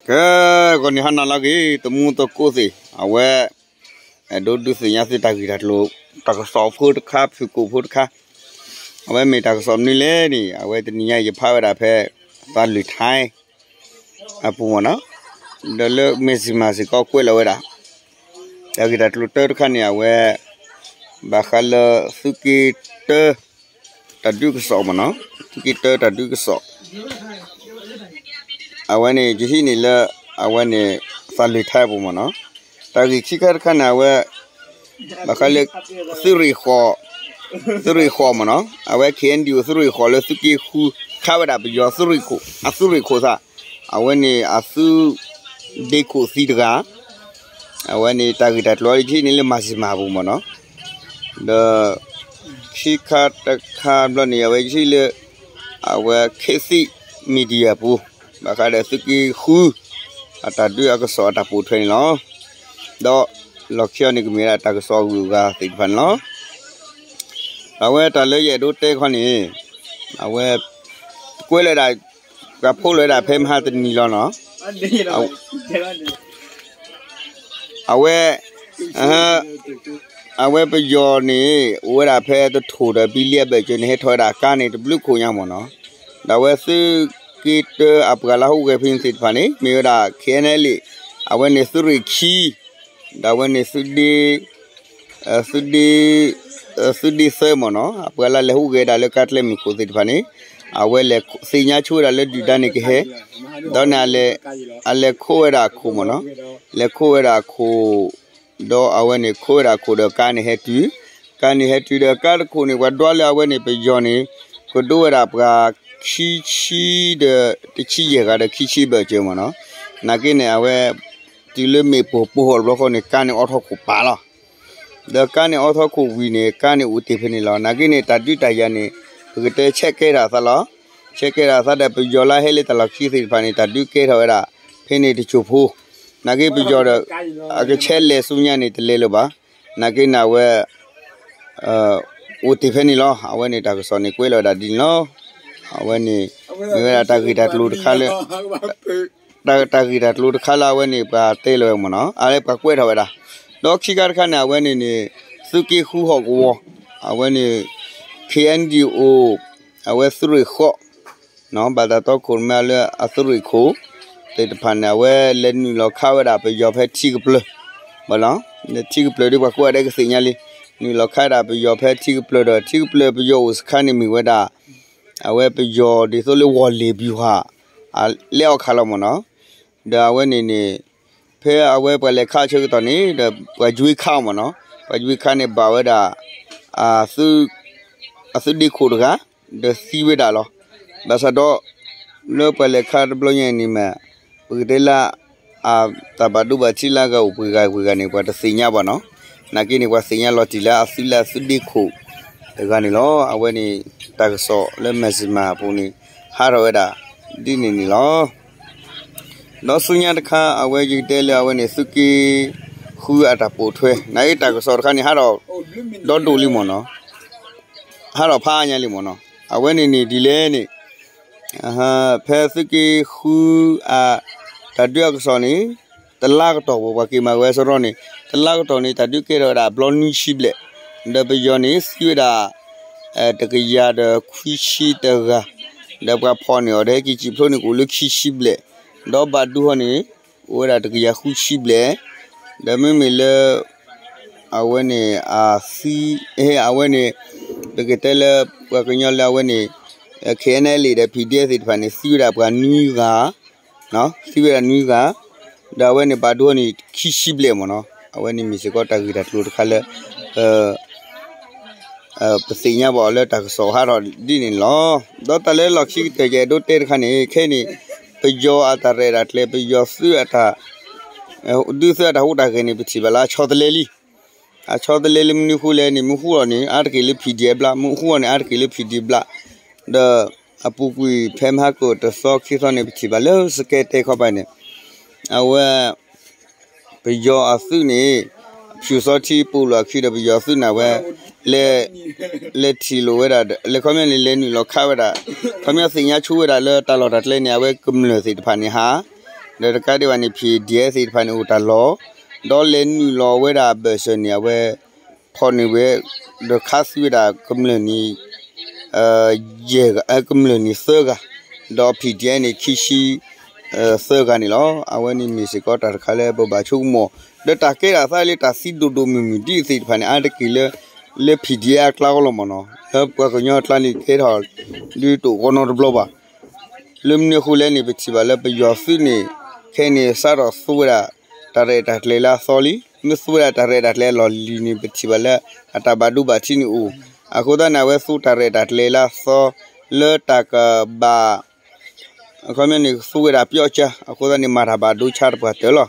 ကဲ, ဂီၤနံၤဟါနၤလၢအဂ့ၤ တံၤသကိးသ့ၣ်, အဝဲ အဲၣ်ဒိးဒုးသ့ၣ်ညါသုတၢ်ဂ့ၢ်တၢ်ကျိၤ, တၢ်ကစီၣ်ဖိတခါ ဖုၣ်ကိာ်ဖိတခါ, အဝဲမ့ၢ်တၢ်ကစီၣ်မနုၤလဲၣ်န့ၣ် အဝဲတနံၤညါယဖးဝဲဒၣ်ဖဲ သးလွံၢ်ထါ အပူၤမ့ၢ်နီၤ, ဒီးလၢ Mizzima စ့ၢ်ကီးကွဲးလီၤဝဲဒၣ်, တၢ်ဂ့ၢ်တၢ်ကျိၤတၢတခါန့ၣ် အဝဲ ဘၣ်ဃးလၢသုးက့တၢ တၢ်ဒုးကစီၣ်မ့ၢ်နီၤ, သုးက့တၢတၢ်ဒုးကစီၣ် အဝဲန့ၣ် ယဟံးန့ၢ်လၢ အဝဲန့ၣ် သးလွံၢ်ထါပူၤမ့ၢ်နီၤ, တၢ်ဂ့ၢ်ခံခါတခါန့ၣ် အဝဲ ဘၣ်ဃးလၢ သုးရ့ၣ်ဃီၣ်, သုးရ့ၣ်ဃီၣ်မ့ၢ်နီၤ, အဝဲ ခ့ၣ်အဲၣ်ယူၣ် သုးရ့ၣ်ဃီၣ်လၢသုးက့ဃု ခးဝဲဒၣ်ပယီၤသုးရ့ၣ်ခိၣ် အသုးရ့ၣ်ခိၣ်သး, အဝဲန့ၣ်အသုး ဒ့ခိၣ်သံတဂၤ, အဝဲန့ၣ်တၢ်ဂ့ၢ်တၢ်ကျိၤလၢယဟံးန့ၢ်လၢ Mizzima ပူၤမ့ၢ်နီၤ, ဒီး ခံခါတခါဘျီန့ၣ် အဝဲယဟံးလၢ အဝဲ ခေတ်သစ် Media ပူၤ, ဘၣ်ဃးဒီးသုးက့ဃု အတၢ်ဒုးအကစီၣ်အတၢ်ပိာ်ထွဲန့ၣ်လီၤ. ဒီးလီၢ်ခံအံၤန့ၣ် ကမ့ၢ်ဝဲဒၣ်တၢ်ကစီၣ်အဂုၤအဂၤသ့ၣ်တဖၣ်န့ၣ်လီၤ. အဝဲတၢ်လၢယအဲၣ်ဒိးတဲခီန့ၣ် အဝဲ ကွဲးလီၤဝဲဒၣ် ပှၤဖီၣ်လီၤဝဲဒၣ်ဖဲမဟါတနံၤလီၤနီၤ, အဝဲ အဝဲပယီၤန့ၣ် အိၣ်ဝဲဒၣ်ဖဲတထိၣ်ဒီးဘံလံအဘၢၣ်စၢၤန့ၣ် ဟဲထီၣ်ဝဲဒၣ်ကါန့ၣ်တဘျုးခိၣ်ညါမ့ၢ်နီၤ, ဒီးအဝဲသုးက့တၢအပှၤလၢဟူးဂဲၤဖဲန့ၣ်သ့ၣ်တဖၣ်န့ၣ် မ့ၢ်ဝဲဒၣ် ခ့ၣ်အဲၣ်ယူၣ် အဝဲန့ၣ်သုးရ့ၣ်ခံ ဒီးအဝဲန့ၣ် သုးဒ့ သုးဒ့သၢမ့ၢ်နီၤ, အပှၤလၢလဲၤဟူးဂဲၤဒၣ်လၢ ကါကျဲမုၢ်ခိၣ်သ့ၣ်တဖၣ်န့ၣ် အဝဲလဲၤသ့ၣ်ညါဆိဝဲဒၣ်လၢဒုၣ်ဒါန့ၣ်ကဟဲ, ဒီးန့ၣ် အလဲၤခိးဝဲဒၣ်အခိၣ်မ့ၢ်နီၤ, လဲၤခိးဝဲဒၣ်အခိၣ်, ဒီးအဝဲန့ၣ်ခိးဝဲဒၣ်အခိၣ်ဒီးကါန့ၣ်ဟဲတုၤ, ကါန့ၣ်ဟဲတုၤဒီးကါတခိၣ်န့ၣ် ပှၤဒွးလၢအဝဲန့ၣ် ပယီၤန့ၣ် ကဒိဝဲဒၣ်ပှၤခံဆံဒီး တဆံယဲၢ်ဂၤဒီးခံဆံဘၢၣ်စၢၤမ့ၢ်နီၤ, နာ်က့န့ၣ် အဝဲ တုၤလၢမ့ၣ်ပိၢ်ပိၢ်ထီၣ်တဘျီဃီန့ၣ် ကါန့ၣ်အိးထီၣ်ခိၣ်ပာ်လီၤ. ဒီးကါန့ၣ်အိးထီၣ်ခိၣ်ဝံၤန့ၣ် ကါန့ၣ်အိၣ်တ့ၢ်ဖဲန့ၣ်လီၤ. နာ်က့န့ၣ် တၢ်ဒုးတၢ်ယၤန့ၣ် ပကတဲဆဲးကဲထီၣ်အသးလီၤ. ဆဲးကဲထီၣ်အသးဒီး ပယီၤလၢဟဲလၢတၢ်လီၢ်ခံသ့ၣ်တဖၣ်န့ၣ် တၢ်ဒုးကဲထီၣ်ဝဲဒၣ် ဖဲန့ၣ်တစိၢ်ဖိ, နာ်က့ပယီၤဒီး အကဆဲးလဲၤဆူညါန့ၣ် တလဲၤလၢၤဘၣ်. နာ်က့န့ၣ် အဝဲ အိၣ်တ့ၢ်ဖဲန့ၣ်လီၤ. အဝဲန့ၣ်တၢ်ကစီၣ်န့ၣ် ကွဲးလီၤဝဲဒၣ်ဒ်န့ၣ်လီၤ. အဝဲန့ၣ် မ့ၢ်ဝဲဒၣ်တၢ်ဂ့ၢ်တၢ်ကျိၤတခါလၢ တၢ်ဂ့ၢ်တၢ်ကျိၤတခါလၢအဝဲန့ၣ် ပှၤတဲလီၤဝဲမ့ၢ်နီၤ, အဝဲပှၤကွဲးထီၣ်ဝဲဒၣ်, ဒီးခံခါတခါန့ၣ် အဝဲန့ၣ်န့ၣ် သုးက့ဃုဟီၣ်ကဝီၤ, အဝဲန့ၣ် ခ့ၣ်အဲၣ်ယူၣ် အဝဲသုးရ့ၣ်ဃီၣ် ဘၣ်တၢ်တီခိၣ်ရိၣ်မဲလၢအသုးရ့ၣ်ခိၣ် သ့ၣ်တဖၣ်န့ၣ် အဝဲလဲၤနုာ်လီၤခးဝဲဒၣ်ပယီၤဖဲထံကပျၢၤ, ဘၣ်လီၤ, ထံကပျၢၤဒ်ပှၤကွဲးဝဲဒၣ်ကသ့ၣ်ညါလံ, နုာ်လီၤခးဝဲဒၣ်ပယီၤဖဲထံကပျၢၤဒီး ထံကပျၢၤပယီၤအိၣ်စခါန့ၣ်မ့ၢ်ဝဲဒၣ် အဝဲပယီၤဒ်သိးလၢဝီၢ်လ့ၣ်ဘျူၤဟၣ် အလဲအီၣ်ခးလီၤမ့ၢ်နီၤ, ဒီးအဝဲန့ၣ်န့ၣ် ဖဲအဝဲပှၤလဲၤခးအဆၢကတီၢ်န့ၣ် ဒီးပှၤယွ့ခးအီၤမ့ၢ်နီၤ, ပှၤယွ့ခးန့ၣ်ဘၣ်ဝဲဒၣ် အသုးဒ့ခိၣ်တဂၤ ဒီးသံဝဲဒၣ်လီၤ. ဘၣ်ဆၣ်ဒီး လၢပှၤလဲၤခးတဘျီညါအံၤန့ၣ်မ့ၢ် ပကတဲလၢ အတၢ်ဘၣ်ဒိဘၣ်ထံးလၢအဂၤအိၣ်ပှဲၤဂၤပှဲၤဂၤန့ၣ် ပှၤတသ့ၣ်ညါဘၣ်နီၤ. နာ်က့န့ၣ် ပှၤသ့ၣ်ညါလီၤတံၢ်လၢအသုးလၢအသုးဒ့ခိၣ်တဂၤန့ၣ်လီၤ. အဝဲန့ၣ် တၢ်ကစီၣ်လၢ Mizzima အပူၤန့ၣ် ဟးထီၣ်ဝဲဒၣ် ဒ်န့ၣ်န့ၣ်လီၤ. ဒီးဆူညါတခါ အဝဲယကတဲလၢအဝဲန့ၣ် သုးက့ဃုအတၢ်ပိာ်ထွဲ နာ်က့တၢ်ကစီၣ်တခါန့ၣ် ဟးထီၣ်ဒီဒိၣ်လံမ့ၢ်နီၤ, ဟးထီၣ်ဖးအါညါလံမ့ၢ်နီၤ. အဝဲန့ၣ်န့ၣ်ဒ်လဲၣ်န့ၣ် ဖဲသုးက့ဃုအ တၢ်ဒုးအကစီၣ်န့ၣ် တလါကတီၢ်ပူၤ ပှၤက့ၤမၤဝဲစရီန့ၣ် တလါကတီၢ်န့ၣ် တၢ်ဒုးကဲထီၣ်ဝဲဒၣ်အဘျီနွံဆံဘျဲၣ်, ဒီးပယီၤန့ၣ် သံဝဲဒၣ် တကယၤဒီးခွံဆံတဂၤ, ဒီးပှၤဖီၣ်န့ၢ်အီၤဒီးဟဲက့ၤစံၣ်ဖျိးန့ၣ် ကအိၣ်လၢခံဆံဘျဲၣ်, ဒီးဘၣ်ဒိဟီန့ၣ် အိၣ်ဝဲဒၣ်တကယၤဃုဆံဘျဲၣ်, ဒီးမ့မ့ၢ်လၢ အဝဲန့ၣ် အသံ အဝဲန့ၣ် ပကတဲလၢ ပှၤကညီလၢအဝဲန့ၣ် KNLA ဒီး PDF သ့ၣ်တဖၣ်န့ၣ် သံဝဲဒၣ်ပှၤနွံဂၤ သံဝဲဒၣ်နွံဂၤ, ဒီးအဝဲန့ၣ်ဘၣ်ဒိန့ၣ် ခံဆံဘျဲၣ်မ့ၢ်နီၤ. အဝဲန့ၣ်မ့ၢ်စ့ၢ်ကီးတၢ်ဂ့ၢ်တၢ်ကျိၤတခါလၢ ပသ့ၣ်ညါဘၣ်အီၤလၢတၢ်ကစီၣ်ဟးထီၣ်ဒ်န့ၣ်လီၤ. ဒီးတၢ်လၢလီၢ်ခံကတၢၢ်ယအဲၣ်ဒိးတဲတခါန့ၣ် ခဲအံၤန့ၣ် ပယီၤအတၢ်ရဲၣ်တၢ်ကျဲၤ ပယီၤသုးအတၢ် ဒုးသုးအတၢ်ဟူးတၢ်ဂဲၤန့ၣ် ပထံၣ်ဘၣ်လၢအဆီတလဲလံ. အဆီတလဲလံမနုၤဃိလဲၣ်န့ၣ် မ့ၢ်ဟူးအီၤန့ၣ် အါတက့ၢ်လၢ PDF ဘျါ, မ့ၢ်ဟူးအီၤန့ၣ် အါတက့ၢ်လၢ PDF ဘျါ, ဒီးအပူၤကွံာ်ဖဲမဟါကတသီခံသီန့ၣ် ပထံၣ်ဘၣ်လၢစကဲတဲခီပၤန့ၣ် အဝဲ ပယီၤအသုးန့ၣ် ဖၠူၣ်စီထံပိာ်လိာ်အခံဒီး ပယီၤသုးန့ၣ်ဝဲ လဲၤထံၣ်လိာ်ဝဲဒၣ် လဲၤခီပညီန့ၣ် လဲၤနုာ်လီၤခးဝဲဒၣ် ခီပညီသ့ၣ်ညါဆိဝဲဒၣ်လၢတၢ်လီၢ်တၢ်ကျဲန့ၣ် အဝဲကမျၢၢ်သ့ၣ်တဖၣ်န့ၣ်ဟး ဒီးတကးဒံးဘၣ်န့ၣ် PDF သ့ၣ်တဖၣ်န့ၣ်အိၣ်တၢ်လီၢ်, ဒီးလဲၤနုာ်လီၤဝဲဒၣ်ဘၢၣ်စၢၤန့ၣ် အဝဲ ဖီၣ်န့ၢ်ဝဲ ဒီးခးသံဝဲဒၣ်ကမျၢၢ်န့ၣ် ယဲၢ်ဂၤ ကမျၢၢ်န့ၣ်သၢဂၤ, ဒီး PDF န့ၣ် ခံဆံ သၢဂၤန့ၣ်လီၤ. အဝဲန့ၣ်မ့ၢ်စ့ၢ်ကီးတၢ်တခါလၢပဘၣ်ဆိကမိၣ်, ဒီးတၢ်ကဲထီၣ်သးလၢတၢ်သံဒိၣ်ဒိၣ်မုၢ်မုၢ်ဒ်အံၤသ့ၣ်တဖၣ်န့ၣ် အါတက့ၢ်လၢ လၢ PDF အကျါအဂီၢ်လီၤမ့ၢ်နီၤ, လၢပှၤကညီအကျါန့ၣ်ကဲထီၣ် ဒုးတအိၣ်နီတဘျီဘၣ်. လၢမနုၤအဃိလဲၣ်န့ၣ် ပထံၣ်ဘၣ်လၢပယီၤသုးန့ၣ် ခဲအံၤန့ၣ် စးထီၣ်သူဝဲဒၣ် တၢ်ရဲၣ်တၢ်ကျဲၤလၢအသီလံ. မ့ၢ်သူဝဲဒၣ်တၢ်ရဲၣ်တၢ်ကျဲၤအလီၢ်လံၤန့ၣ် ပထံၣ်ဘၣ်လၢ အတၢ်ဘၣ်ဒိဘၣ်ထံးန့ၣ်အိၣ်, အဃိသတးန့ၣ် အဝဲသူတၢ်ရဲၣ်တၢ်ကျဲၤလၢအသီ လၢတၢ်ကဘၣ် အခီပညီန့ၣ် သူဝဲဒၣ်ပျီကၢ် အဃိသတးန့ၣ် မၤတၢ်ဘၣ်ဒိဆါတပှၢ်တၢၢ်လီၤ.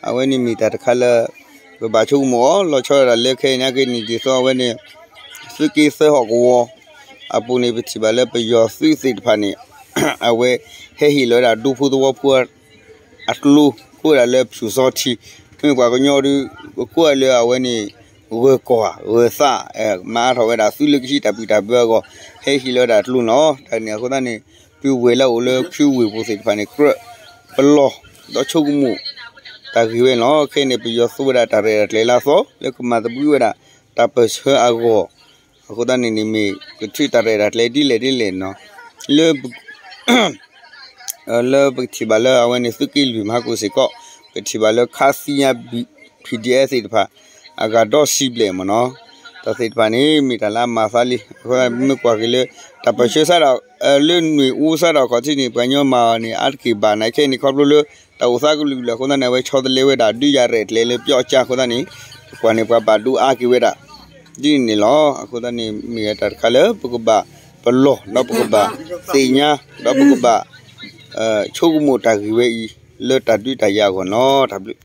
အဝဲန့ၣ်မ့ၢ်တၢ်တခါလၢ ပဘၣ်ဆိကမိၣ်အီၤ လီၤဆီဒၣ်တၢ်လၢခဲအံၤန့ၣ် က့ၤန့ၣ်ဒ်သိးအဝဲန့ၣ် သုးက့သၢဟီၣ်ကဝီၤ အပူၤန့ၣ် ပထံၣ်ဘၣ်လၢပယီၤသုးသ့ၣ်တဖၣ်န့ၣ် အဝဲ ဟဲဟ့ၣ်လီၤဝဲဒၣ်ဒူဖိသဝီဖိ အကျိ ကိးဝဲဒၣ်လၢဖၠူၣ်စီထံ, မ့ၢ်ပှၤကညီဒုး ကိးဝဲလၢအဝဲန့ၣ် ဂၢၤကီၢ်ဧါ ဂၢၤသး မၤအါထီၣ်ဝဲဒၣ်သုးလၢကဆံတၢ်ဘံၣ်တၢ်ဘၢအဂီၢ် ဟဲဟ့ၣ်လီၤဝဲဒၣ်ကျိန့ၣ်လီၤ. တၢ်န့ၣ်အဃိသတးန့ၣ် ပုၢ်ဝဲၢ်လၢအအိၣ်လၢခူဝ့ၢ်ပူၤသ့ၣ်တဖၣ်န့ၣ် ကြၢးပလီၢ် ဒီးဆိကမိၣ် တၢ်ဂ့ၢ်ဝဲန့ၣ်လီၤ. ခဲအံၤန့ၣ် ပယီၤသူဝဲဒၣ်တၢ်ရဲၣ်တၢ်ကျဲၤလၢအသီ လၢကမၤသဘှံးဝဲဒၣ် တၢ်ပၢၢ်ဆၢအဂီၢ်, အဃိသတးန့ၣ်န့ၣ်မ့ၢ် ကထုးတၢ်ရဲၣ်တၢ်ကျဲၤဒ်လဲၣ်ဒ်လဲၣ်န့ၣ်လီၤ. လၢ လၢပကထံၣ်ဘၣ်လၢအဝဲန့ၣ် သုးက့လွံၢ်မၤဟးကိၣ်စ့ၢ်ကီး ပထံၣ်ဘၣ်လၢခးသံညါ PDF သ့ၣ်တဖၣ် အဂၤဒီစံးဘျဲၣ်မ့ၢ်နီၤ, တၢ်သ့ၣ်တဖၣ်န့ၣ် မ့ၢ်တၢ်လၢအမၤသးလံ. အဃိသတး မ့ၢ်ကွၢ်က့ၤလၢ တၢ်ပၢၢ်ဆၢစးဒီး လၢနွံၣ်အူစးဒီးခီၣ်ထံးန့ၣ် ပှၤကညီမၤအီၤန့ၣ် အါတက့ၢ်ဘၣ်နာ်က့န့ၣ် ခီဖျိလၢ တၢ်အိၣ်သးကလုာ်ကလုာ်အဃိသတးန့ၣ် အဝဲဆီတလဲဝဲဒၣ် ဒုးယၤရဲၣ်ကျဲၤလၢပျီအကါအဃိသတးန့ၣ် ပကွၢ်န့ၣ် ပှၤဘၣ်ဒိအါက့ၤဝဲဒၣ် ဒ်န့ၣ်လီၤ. အဃိသတးန့ၣ် မ့ၢ်ဝဲတၢ်တခါလၢပကဘၣ်ပလီၢ် ဒီးပကဘၣ်သ့ၣ်ညါ ဒီးပကဘၣ် ဆိကမိၣ်တၢ်ဂ့ၢ်ဝဲအံၤ လၢတၢ်ဒုးတၢ်ယၤအဂီၢ်န့ၣ်လီၤ. တၢ်ဘျုး